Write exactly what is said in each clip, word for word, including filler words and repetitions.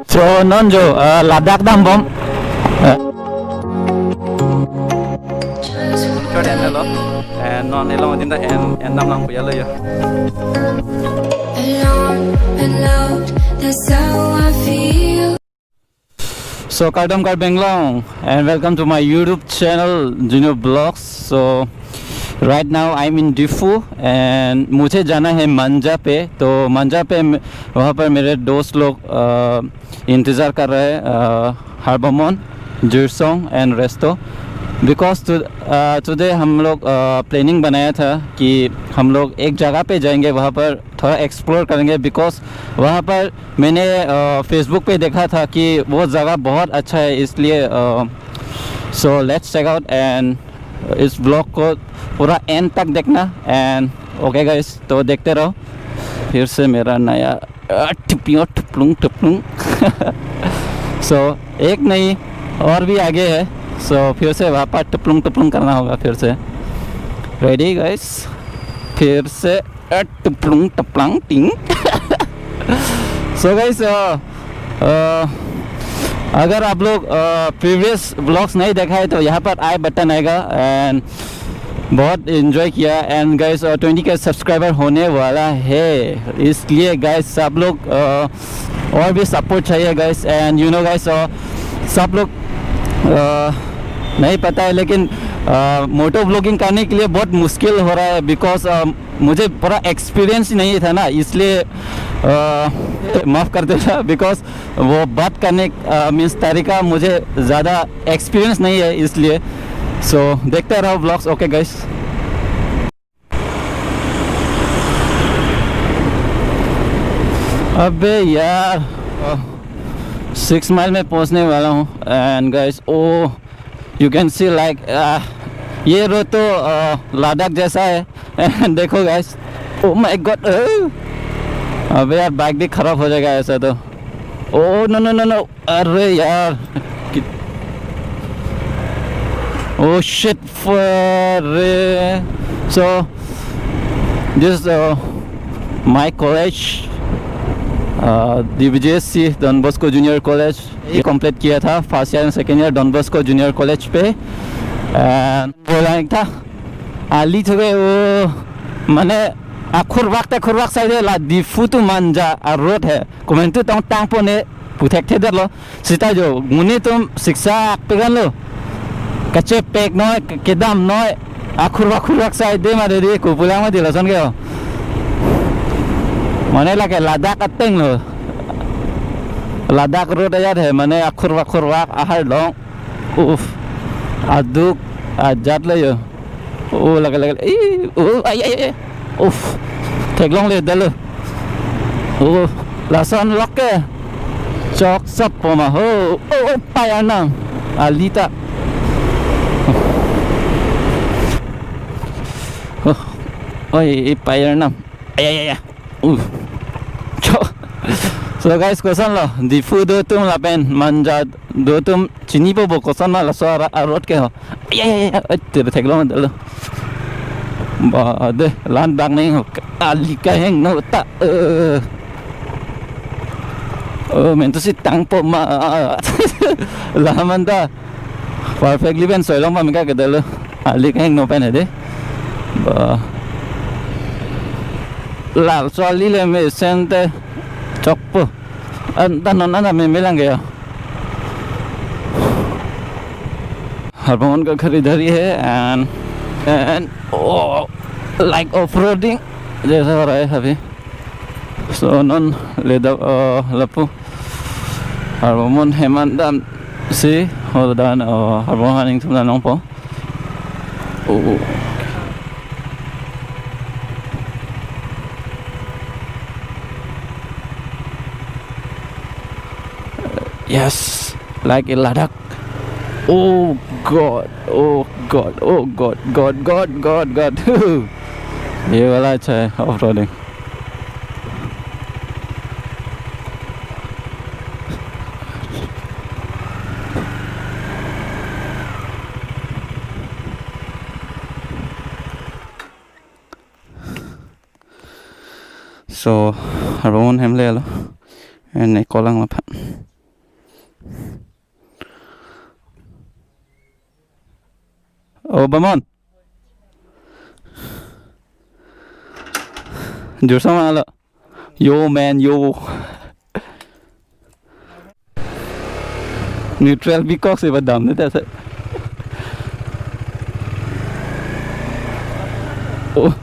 So non jo, uh, Ladakh dambom. Uh. Record en-elo, and non elong ajin ta en, endam lang puya lo yo. Alone and loved, that's how I feel. So kardom Karbi Anglong, and welcome to my YouTube channel Junior Vlogs. So right now I'm in Diphu and मुझे जाना है मांजा पे। तो मांजा पे म-, वहाँ पर मेरे दोस्त लोग, अ, इंतज़ार कर रहे हैं, अ, हर्बमन, जिरसोंग and रेस्टो। Because to, अ, today हम लोग, अ, प्लानिंग बनाया था कि हम लोग एक जगह पे जाएंगे, वहाँ पर थोड़ा एक्सप्लोर करेंगे, because वहाँ पर मैंने, अ, Facebook पे देखा था कि वो जगह बहुत अच्छा है, इसलिए, अ, so let's check out and इस व्लॉग को पूरा एंड तक देखना। And OK गाइस, तो देखते रहो। फिर से मेरा नया, अ, टुपियों टुपलुंग टुपलुंग। So एक नहीं, और भी आगे है। So फिर से वहाँ पर टुपलुंग टुपलुंग करना होगा फिर से। रेडी गाइस, फिर से अ, टुपलुंग टपलांग टिंग। So गाइस, अ, अ, अगर आप लोग, अ, प्रीवियस व्लॉग्स नहीं देखा है तो यहाँ पर आई बटन आएगा, and बहुत एंजॉय किया। And गाइस, अ, ट्वेंटी के सब्सक्राइबर होने वाला है, इसलिए गाइस आप लोग, अ, और भी सपोर्ट चाहिए guys. And you know guys, अ, सब लोग, अ, नहीं पता है, लेकिन, अ, मोटो व्लॉगिंग करने के लिए बहुत मुश्किल हो रहा है, बिकॉज, अ, मुझे पूरा एक्सपीरियंस ही नहीं था ना, इसलिए, अ, माफ़ कर देना, बिकॉज वो बात करने, अ, मीन्स तरीका मुझे ज़्यादा एक्सपीरियंस नहीं है, इसलिए। So देखते रहो व्लॉग्स। OK guys. अबे यार, सिक्स माइल में पहुंचने वाला हूँ। And guys, oh, you can see, like, ये रोड तो, अ, लद्दाख जैसा है। And देखो गाइस, ओ माय गॉड, अबे यार, बाइक भी खराब हो जाएगा ऐसा तो। Oh no no no no, अरे यार, कि-, ओ शिट, अरे। So this, uh, my college, uh, D B J S C, Don Bosco Junior College, ये कंप्लीट किया था first year and second year Don Bosco junior college पे। And बोला एक था, ali thore o, mane akhurvak te akhurvak sai de la Diphu to Manja a road hai. Komantu tong tangpo ne puthekthe detlo. Sita jo, monit atum siksa akpegan lo. Kachepek noi, ke-, kedam noi. Akhurvak akhurvak sai de ma de de, kopulang ma de lason ke ho. Mane lake Ladakh ateng lo. Ladakh road ajat hai, mane akhurvak akhurvak ahar long. Uff. Aduk ajat lo yo. Oh, lake, lake, ih, oh, ai, ai, ai. Uff. Theklongle detlo. Oh, lason lok ke. Chok sap po ma ho. Oh, oh, pei arnam. Ali ta. Oh. Oi, pei arnam. Ai, ai, ai, ai. Uh. Cho. So guys, koson lo, Diphu do atum lapen Manja do atum chinipo bo, koson ma laso ara-, a road ke ho. Ai, ai, ai, ai, ai, tir theklong detlo. Ba de, lan bak neng ho. Ali kahengno ta. Eh. Oh, mentu si tangpo ma. La man ta. Perfectly pen soilong pame ka ke detlo. Ali kahengno pen he de. Ba. Laso ali le mesen te chokpo. An ta non an ta meme lang ke ya. हर्बमन का खरीदारी है and, and, oh, like off-roading जैसा हो रहा है अभी। So non leda, uh, lapu Harbamon hem an damsi, ho dan, uh, Harbamon aning atum damlongpo. Oh. Yes, like in Ladakh. Oh God, oh God, oh God, God, God, God, God. ये वाला अच्छा है off-roading. So, Harbamon hem lelo. And ne kolang laphan. Oh, Bamon. Jur sama lo. Yo, man, yo. Neutral bikok si badam ni ta se. Oh.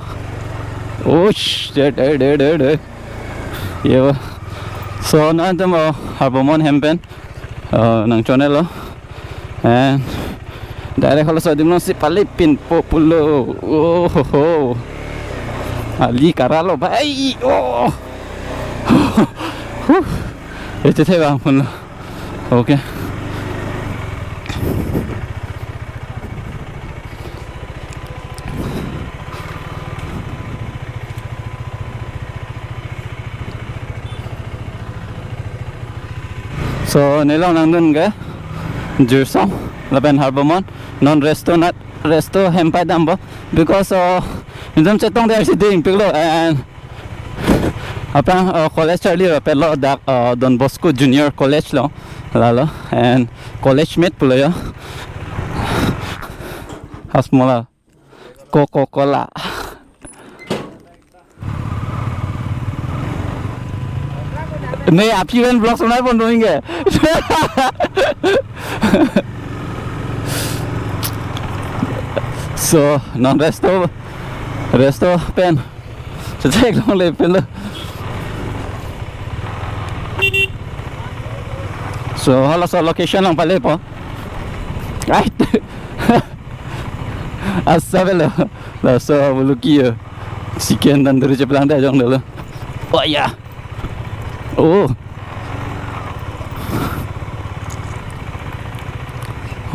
Oh, sh-, de, de, de, de, de. Yo. So, non tem, oh, Harbomon hem pen. Oh, nang channel lo. And direct halaso adim alongsi pale pinpo pulo. Oh ho ho. Ali karalo bhai. Oh. Huh. Echethe bang pulo. Okay. So, neli along nangdun ke Jirsong lapen Harbomon, non resto nat, resto hem pai dampo because, uh, nelitum chetongdetsi dingpiklo, and aphrang, uh, college charli rapetlo dak, uh, Don Bosco Junior College lo, lalo, and college mate pulo yo. Hasmola. Coca-Cola. Ne aphi pen vlog sunai pon doing ke. So, non resto, resto pen. Chetheklong le pen lo. So, halaso location along palepo. Ai. Asa avelo. Laso buluki yo. Chicken tandoori cheplang ta jong dolo. Oh ya. Oh.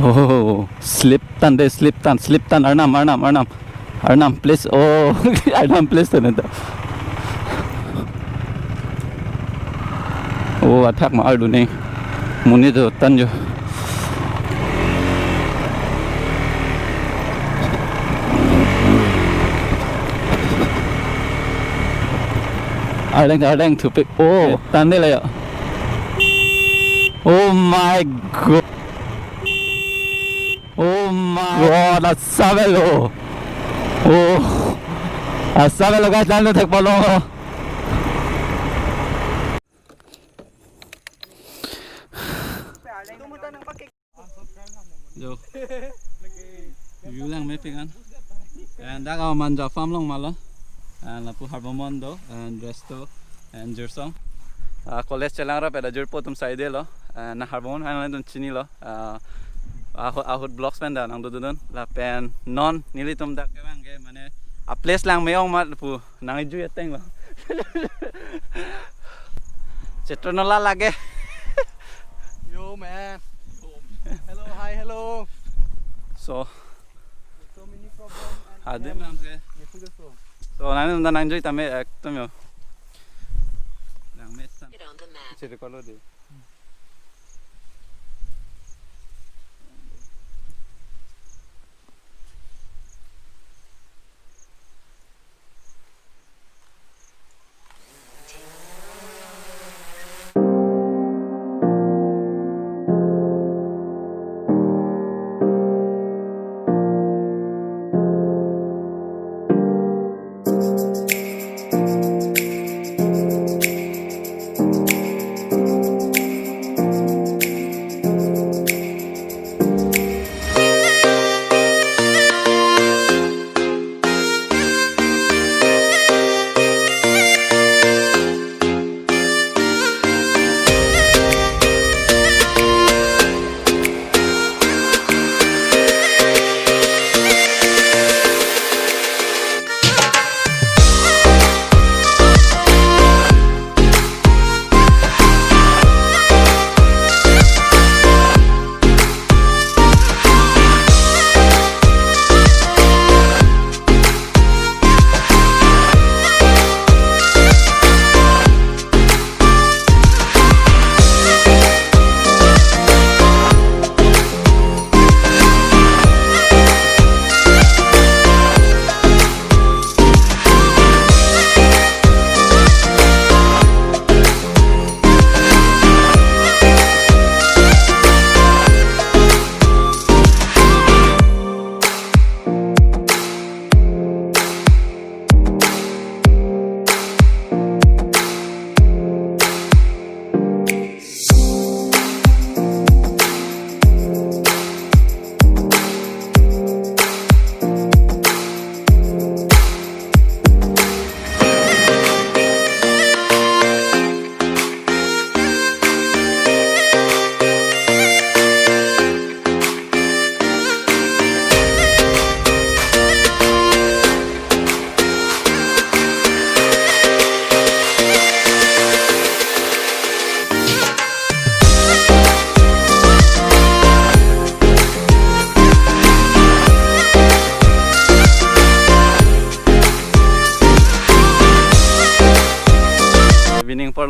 Oh, slip tan de, slip tan, slip tan, Arnam, Arnam, Arnam. Arnam, please. Oh, Arnam, please, ta neta. Oh, athak ma ardu ne. Monit do tan jo. Arleng, arleng thupik. Oh, tan de la ya. Oh my God. Oh my God, asa avelo. Oh. Asa avelo, guys, lalu thek polong. Yo. View lang mepik an. And dak a Manja Farm along malo. And lapu Harbomon do, and resto, and Jirsong. Ah, college chelang rapet ajirpo atum side lo. And na Harbomon aphan atum chinilo. Ah, ahut, ahut vlogs pen ta nangdodun. Lapen non nelitum dak kevang ke mane a place lang me-ong mat pu nang iju ateng lo. Chetro nola lage. Yo, man. Hello, hi, hello. So, so many problems and adim scams. Lam ke. Ye pura so. So, nang nang nang joi tame ekdom yo. Lang me tan. Get on the map. Chere kolo de.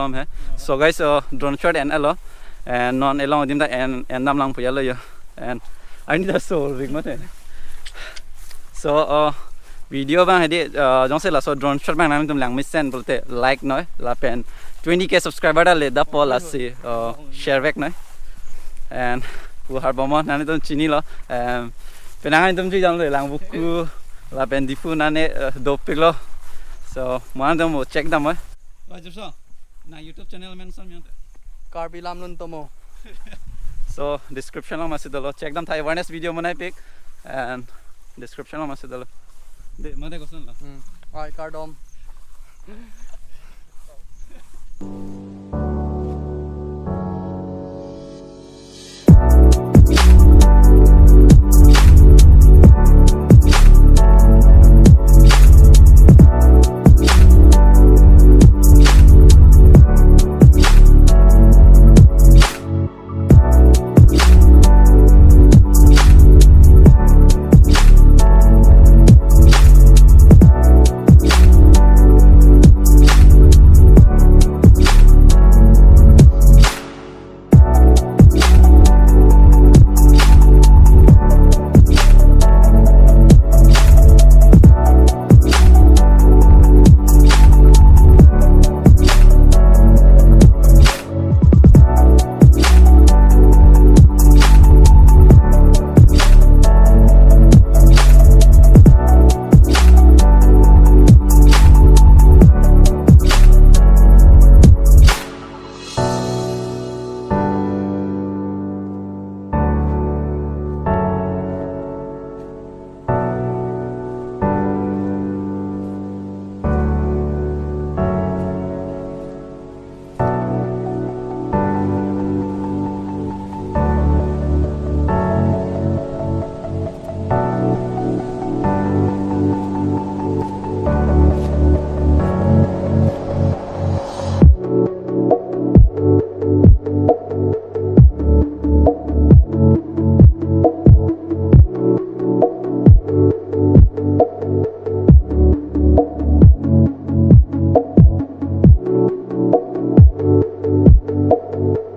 Om he. So guys, uh, drone shot en-et lo. And non along adim ta en, endam lang puya lo yo. And I need a soul ring mate. So, uh, video abang hedi, uh, jongsi laso drone shot abang nangtum langmesen pulote like noi. Lapen twenty K subscriber ta ledappo lasi, uh, share vek noi. And pu Harbomon nanglitum chinilo. Um, penang nangtum chidam le Langvoku. Lapen Diphu nane, uh, dopiklo. So, mo nangtum check dam noi. Wajib so. Na YouTube channel mention miyang te. Karbi Lamlun Tomo. So, description along masi dolo. Check dam tha awareness video monai pik. And description along masi dolo. De, mate koson lo. Hmm. Ai, kardom.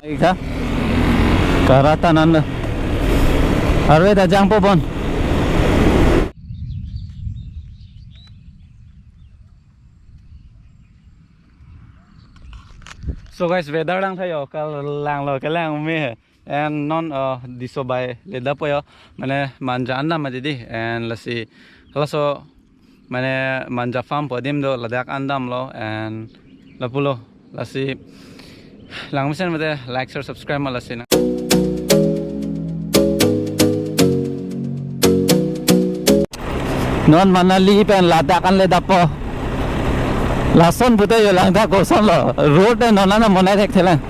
Ika. Karata nanda. Arve ta jangpo bon. So guys, weather lang thayo, kalanglo, kalang me. And non, uh, Diso bai ledappo yo. Mane Manja andam mati di. And lasi, laso, mane Manja farm pu adim do, ladak andamlo. And lapulo, lasi, langmesen mate like, share, subscribe ma lasi na. Non Manali pen Ladakh an ledappo. Lason pute yo lang ta kosonlo. Road e non ana monai thekthelang.